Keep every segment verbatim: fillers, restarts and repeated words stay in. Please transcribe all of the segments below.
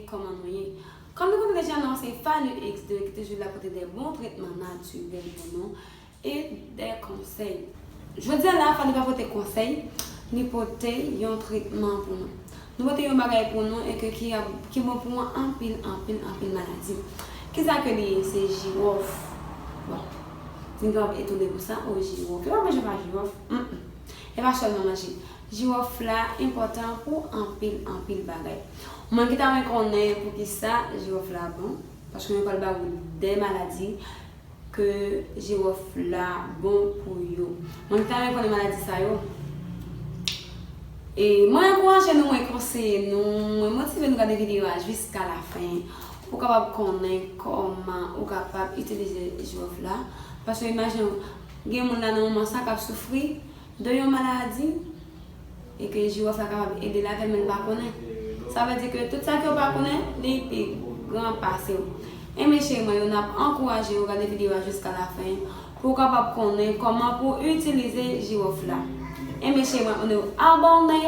Kòman nou ye? Kòm nou konnen deja, non, se Fally X de ki toujou la pote de bon tretman natirèl pou nou e de konsèy. Jodi a la, Fally pa pote konsèy, li pote yon tretman pou nou. Nou pote yon bagay pou nou e ke ki, ap- ki bon pou anpil, anpil, anpil maladi. Kisa ke li ye? Se jiwòf. Bon, nou kapab etone pou sa, o jiwòf. E pa manje pa jiwòf. Mm-mm. E pa sèlman manje. Jiwòf la enpòtan pou anpil, anpil bagay. Mwen ki ta renmen konnen poukisa jiwòf la bon, paske mwen pral ba ou de maladi ke jiwòf la bon pou yo. Mwen ki ta renmen konnen maladi sa yo. E mwen ankouraje nou, mwen konseye nou, mwen motive nou gade videyo a jiska la fen pou w kapab konnen kòman ou kapab itilize jiwòf la. Paske imajine w, gen moun la nan moman sa k ap soufri de yon maladi e ke jiwòf la kapab ede l avè l, men l pa konnen. Sa vle di ke tout sa ke w pa konnen, li pi gran pase w. Enben cheri mwen yo, n ap ankouraje w gade videyo a jiska la fen pou w kapab konnen kòman pou w itilize jiwòf la. Enben cheri mwen, nou abòne,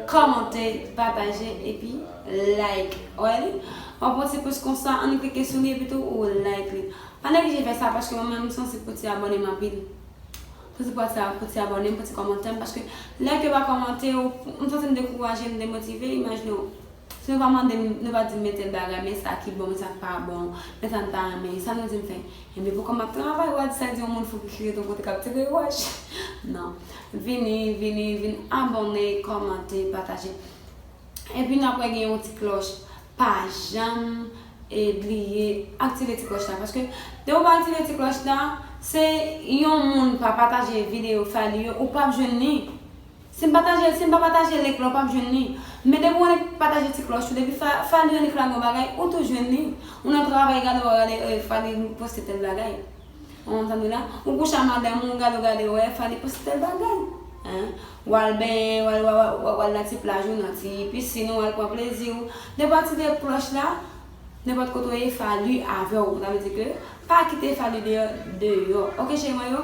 kòmante, pataje epi like. Alright? W ap wè ti pous konsa, ann klike sou li epi tou ou like li. Pa neglije fè sa paske mwen menm m santi pou ti abòne m anpil. Pou ti pati, pou ti abòne m, pou ti kòmante m, paske lè ke yo pa kòmante, ou- m santi m dekouraje, m demotive, imajine w. Si nou pa mande m, nou pa di m men tèl bagay, men sa ki bon, men sa k pa bon, men sa m ta renmen, sa nou di m fè? Ebyen, pou kòman m ap travay, w a di sa di yon moun fou ki rete yon kote k ap tire wòch. Non. Vini, vini, vin abòne, kòmante, pataje. Epi n ap wè gen yon ti klòch. Pa janm e bliye aktive ti klòch la. Paske depi w pa aktive ti klòch la, se yon moun pa pataje videyo Fally yo, ou p ap jwenn li. Si m pataje, si m pa pataje link la, ou p ap jwenn li. Men depi w pataje ti klòch ou, depi Fa- Fally link la gen yon bagay, ou tou jwenn li. Ou nan travay, gade, w gade, eh, Fally poste tèl bagay. Ou konprann sa m di la? Ou kouche a madanm ou, gade, w gade, wè, Fally poste tèl bagay. Hein? W al benyen, w al, w al, w al, w al nan ti plaj ou, nan ti pisin ou, w al pran plezi w. Depi w aktive klòch la, nenpòt kote w ye, Fally avè w. Sa vle di ke pa kite Fally deyò, deyò. Oke, cheri mwen yo?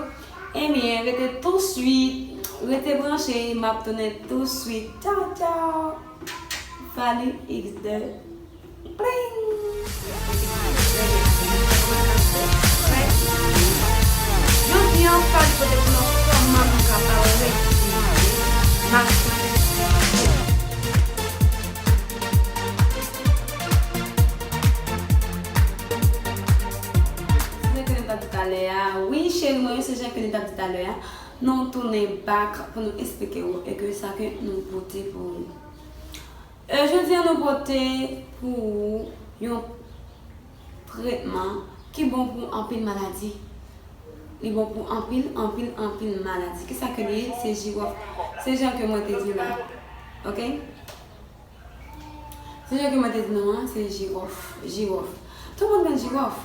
Ebyen, rete touswit, rete branche, m ap tounen touswit. Tchaw, tchaw! Fally X de. Pling! Jodi a, Fally pote pou nou kòman nou kapab retire mask nan. Se sa ke nou t ap di talè a. Wi, cheri mwen, se sa ke nou t ap di talè a. Nou tounen back pou nou eksplike w e ke sa ke nou pote pou ou. E, jodi a nou pote pou ou yon tretman ki bon pou anpil maladi. Li bon pou anpil, anpil, anpil maladi. Kisa ke li ye? Se jiwòf. Se jan ke mwen te di la. Oke? Se jan ke mwen te di nou an, se jiwòf. Jiwòf. Tout moun konn jiwòf.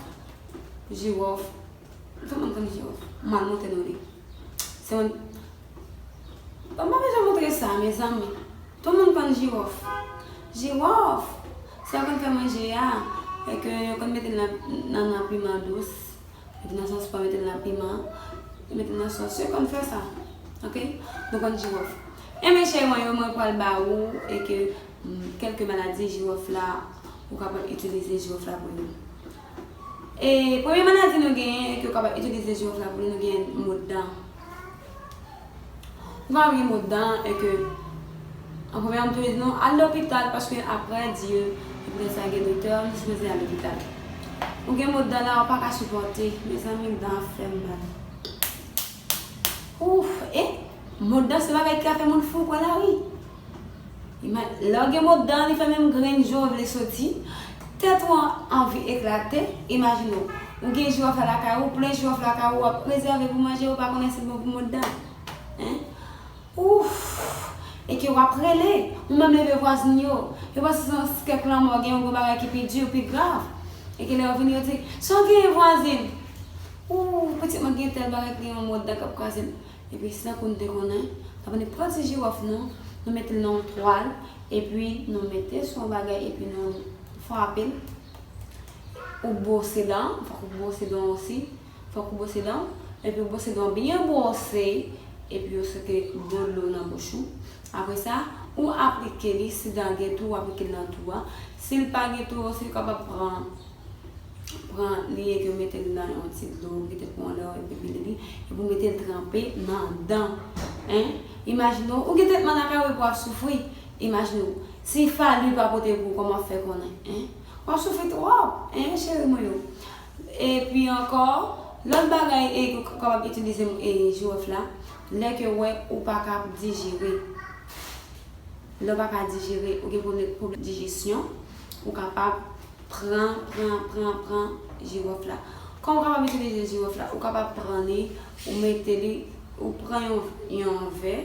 Jiwòf. Tout moun konn jiwòf. M al montre nou li. Se yon Bon, m pa bezwen montre sa, mezanmi. Tout moun konn jiwòf. Jiwòf! Sa yo konn fè manje a, e ke yo konn mete l nan, nan, nan piman dous, mete nan sòs pwa, mete l nan piman, mete l nan sòs. Yo konn fè sa. Oke? Nou konn jiwòf. Enben, cheri mwen yo, mwen pral ba ou, e ke, mm, kèlke maladi jiwòf la, ou kapab itilize jiwòf la pou yo. E premye maladi nou genyen, e ke ou kapab itilize jiwòf la pou li, nou genyen mo dan. Ou ka gen mo dan e ke, an premye, m toujou di nou, al lopital, paske apre Dye, epi lè sa gen doktè, nou sipoze al lopital. Ou gen mo dan la, ou pa ka sipòte. Mezanmi, dan ap fè m mal. Ouf, e mo dan se bagay ki ka fè moun fou, kwè la, wi. Ima- Lè w gen mo dan, li fè menm grenn je w vle soti. Tèt ou an- anvi eklate. Imajine w, ou gen jiwòf la lakay ou, plen jiwòf lakay ou, w ap rezève pou manje, ou pa konnen si l bon pou mo dan. Hein? Ouf! E ke w ap rele, ou menm leve vwazin yo. Yo panse se yon kèk lanmò, gen yon gwo bagay ki pi di, pi grav. E ke lè yo vini, yo di, "Sa w genyen, vwazin?" "Ou, pitit mwen gen tèl bagay, gen yon mo dan k ap kraze m." Epi, se tankou nou te konnen, n ap vin pran ti jiwòf nou, nou mete l nan yon twal, epi nou mete sou yon bagay, epi nou frape l. Ou bwose dan, fòk ou bwose dan osi, fòk ou bwose dan, epi ou bwose dan byen bwose, epi ou seke dlo nan bouch ou. Apre sa, Ou aplike li, si dan gen tou, ou aplike l nan tou a. Si l pa gen tou, ou si kapab pran, pran li e ke w mete l nan yon ti dlo, kite l pou yon lè, epi pile li, epi w mete l tranpe nan dan. Hein? Imajine w, ou gen tretman lakay ou epi w ap soufri. Imajine w, si Fally pa pote pou ou, kòman w ap fè konnen? Hein? W ap soufri twòp, hein, cheri mwen yo. Epi ankò, lòt bagay e, ou kapab itilize, e, jiwòf la, lè ke w wè ou pa ka dijere. Lè w pa ka dijere, ou gen pwoblè-, pwoblèm dijesyon, ou kapab pran, pran, pran, pran jiwòf la. Kòman ou kapab itilize jiwòf la? Ou kapab pran li, ou mete li, ou pran yon, yon vè,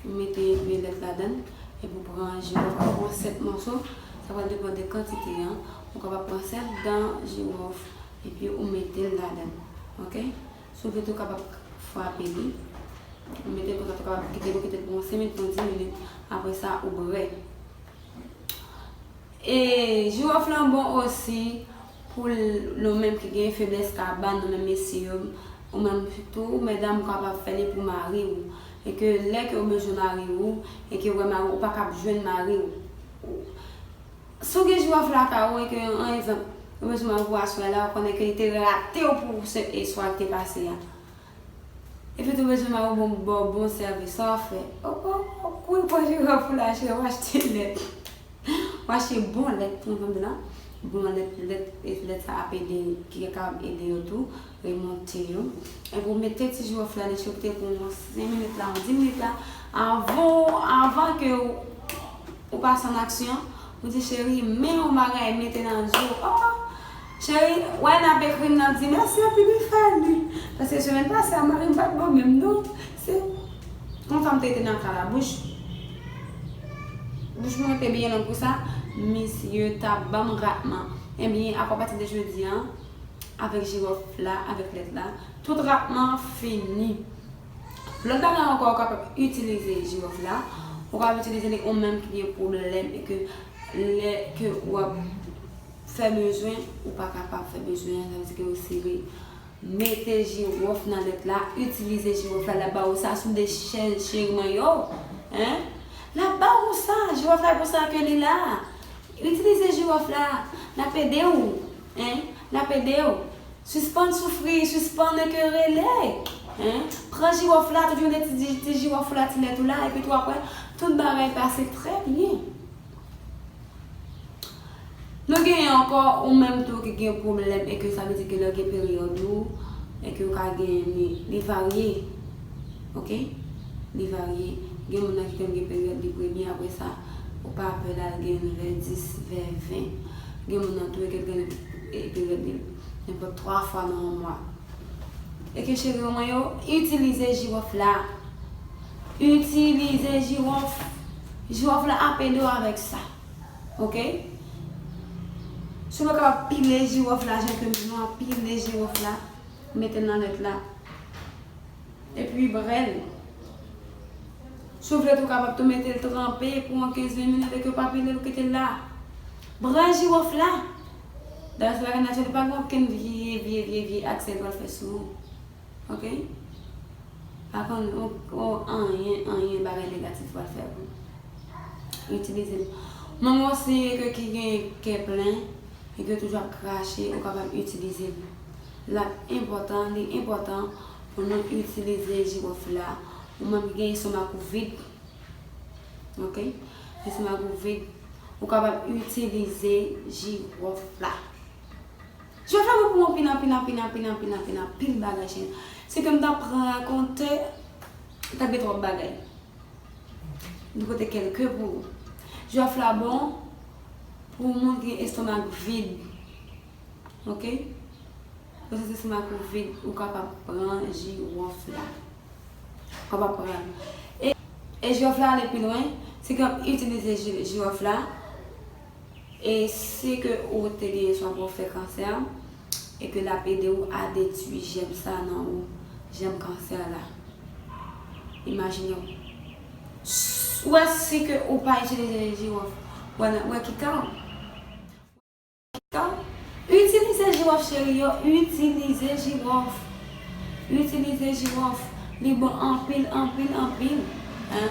ou mete yon lèt ladan l, epi ou pran jiwòf la, ou pran sèt mòso, sa va depann de kantite an. Ou kapab pran sèt dan jiwòf, epi ou mete l ladan l. Oke? Si w vle tou, ou kapab frape li. Ou mete l konsa, tou kapab kite l, ou kite l pou yon senk minit, yon dis minit. Apre sa, ou bwè. E jiwòf lan bon osi pou l-, nou menm ki gen feblès kabann, nou menm mesye yo, ou menm tou, medam, ou kapab fè li pou mari w. E ke lè ke ou bezwen mari w, e ke ou wè mari w, ou pa kab jwenn mari w. Si w gen jiwòf lakay ou, e ke, an egzanp, ou bezwen mari w pou aswè la, ou konnen ke li te rate w pou se, e swa ki te pase a. Epi tou bezwen mari w bon, ba w bon sèvis, sa w ap fè? O, o, o, kouri pran jiwòf ou la, cheri, w achte lèt. W achte bon lèt, konprann la? Bon lèt, lèt, e lèt sa ap ede, ki kapab ede yo tou, remonte yo. Epi w mete ti jiwòf la, li chokte pou yon senk minit la, yon dis minit la, avan, avan ke w, ou pase an aksyon, ou di, "Cheri, men yon bagay mete nan zo." Oh, cheri, wè n ap ekri m, n ap di, "Mèsi anpil, wi, Fally." Paske semèn pase a, mari m pa t bon menm, non. Se konsa m te rete nan kalabouch. Bouch mwen te byen long pou sa, misye t ap ban m ratman. Ebyen, apati de jodi a, avèk jiwòf la, avèk lèt la, tout ratman fini. Lòt bagay ankò, ou kapab itilize jiwòf la, ou kapab itilize li ou menm ki gen pwoblèm e ke lè ke w ap fè bezwen, ou pa kapab fè bezwen an, sa vle di ke ou sere. Mete jiwòf nan lèt la, itilize jiwòf la, l ap ba ou sa sou de chèz cheri mwen yo. Hein? L ap ba ou sa, jiwòf la pou sa ke li la. Itilize jiwòf la, l ap ede w. Hein? L ap ede w. Sispann soufri, sispann eke rele. Hein? Pran jiwòf la, tout jounen ti, ti jiwòf ou la, ti lèt ou la, epi tou apre, tout bagay pase trè byen. Nou genyen ankò ou menm tou ki gen pwoblèm e ke sa vle di ke lè w gen peryòd ou e ke w ka gen li, li varye. Oke? Li varye. Gen moun nan ki konn gen peryòd li premye, apre sa, ou pa pè l al gen vè dis, vè ven. Gen moun nan tou e ke l gen, e, peryòd li nenpòt twa fwa nan yon mwa. E ke cheri mwen yo, itilize jiwòf la. Itilize jiwòf. Jiwòf la ap ede w avèk sa. Oke? Si w kapab pile jiwòf la, jan ke m di nou an, pile jiwòf la, mete l nan lèt la. Epi bwè l. Si w vle tou, w kapab tou mete l tranpe pou yon kenz ven minit, epi w pa pile l, ou kite l la. Bwè jiwòf la. Dayè, se bagay natirèl, li pa gen okenn vye, vye, vye, vye aksè l pral fè sou ou. Oke? Pa konn, o, o, anyen, anyen bagay negatif pral fè pou ou. Itilize l. Manman osi ke ki gen kè plen, e ke toujou ap krache, ou kapab itilize l. L ap enpòtan, li enpòtan pou nou itilize jiwòf la. Ou menm ki gen estomak ou vid, oke? Estomak ou vid, ou kapab itilize jiwòf la. Jiwòf la bon pou anpil, anpil, anpil, anpil, anpil, anpil, anpil bagay, cheri. Si ke m ta pran rakonte, ta gen twòp bagay. Nou pote kèlke pou ou. Jiwòf la bon pou moun ki gen estomak vid. Oke? Lè w santi estomak ou vid, ou kapab pran jiwòf la. Ou kapab pran. E, e jiwòf la ale pi lwen, si ke w ap itilize ji-, jiwòf la, e si ke ou te genyen swa pou w fè kansè, e ke l ap ede w a detwi jèm sa nan ou, jèm kansè la. Imajine w. S-, ou wè si ke ou pa itilize jiwòf, ou wè, ou wè ki ka w. Ka w. Itilize jiwòf, cheri yo, itilize jiwòf. Itilize jiwòf. Li bon anpil, anpil, anpil. Hein?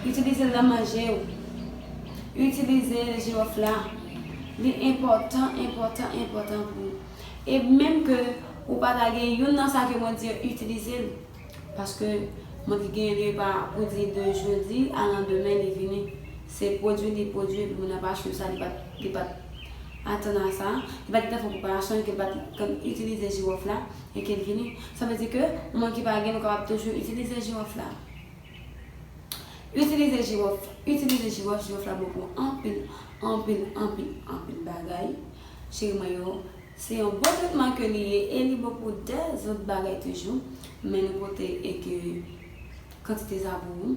Itilize l nan manje w. Itilize jiwòf la. Li enpòtan, enpòtan, enpòtan pou ou. E menm ke ou pa ta gen youn nan sa ke mwen di yo, itilize l. Paske mwen ki genyen li pa pou di de jodi a landemen li vini. Se pwodui li pwodui, epi moun nan pa swiv sa, li pa t, li pa t atann a sa, li pa t gentan fè preparasyon, ke li pa t konn itilize jiwòf la, e ke l vini. Sa vle di ke moun ki pa gen, nou kapab toujou itilize jiwòf la. Itilize jiwòf, itilize jiwòf, jiwòf la bon pou anpil, anpil, anpil, anpil bagay. Cheri mwen yo, se yon bon tretman ke li ye e li bon pou de zòt bagay toujou. Men nou pote e ke kantite sa pou ou.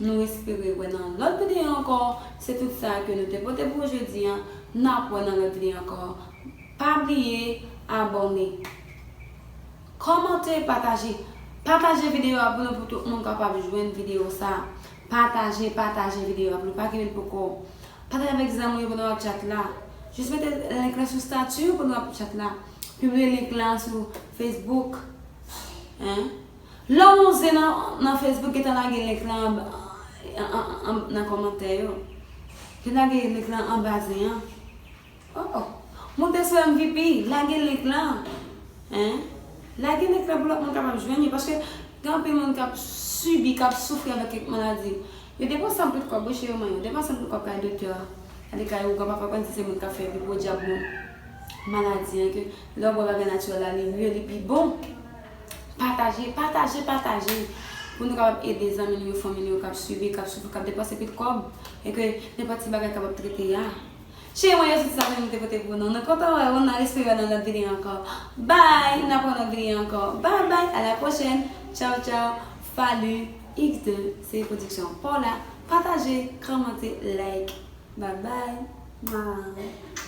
Nou espere wè nan lòt videyo ankò. Se tout sa ke nou te pote pou ou jodi a. N ap wè nan lòt videyo ankò. Pa bliye abòne. Kòmante, pataje. Pataje videyo a pou nou, pou tout moun kapab jwenn videyo sa. Pataje, pataje videyo a pou nou. Pa kenbe l pou kò w. Pataje avèk zanmi w yo pandan w ap chat la. Jis mete link lan sou stati w pandan w ap chat la. Pibliye link lan sou Facebook. Hein? Lè w zen nan, nan Facebook, gentan lage link lan anba, an, an, an, nan kòmantè yo. Gentan lage link lan anba zen an. Oh, oh. Moute sou M V P, lage link lan. Hein? Lage link lan pou lòt moun kapab jwenn yo, paske gen anpil moun k ap sibi, k ap soufri avèk kèk maladi. Yo depanse anpil kòb, wi, cheri mwen, yo depanse anpil kòb kay doktè a. Gade kay ougan, pafwa konn si se moun k ap fè pi gwo dyab moun maladi an, ke lè w bwè bagay natirèl la, li mye, li pi bon. Pataje, pataje, pataje. Pou nou kapab ede zanmi nou yo, fanmi nou yo k ap sibi, k ap soufri, k ap depanse pil kòb. E ke nenpòt ti bagay kapab trete a. Cheri mwen yo, se sa ke nou te pote pou nou. Nou kontan wè ou, n ap espere wè nan lòt videyo ankò. Bye! N ap wè nan lòt videyo ankò. Bye bye, à la prochaine. Tchaw, tchaw. Fali X de, se pwodiksyon pa w la. Pataje, kòmante, like. Bye bye. Mwah.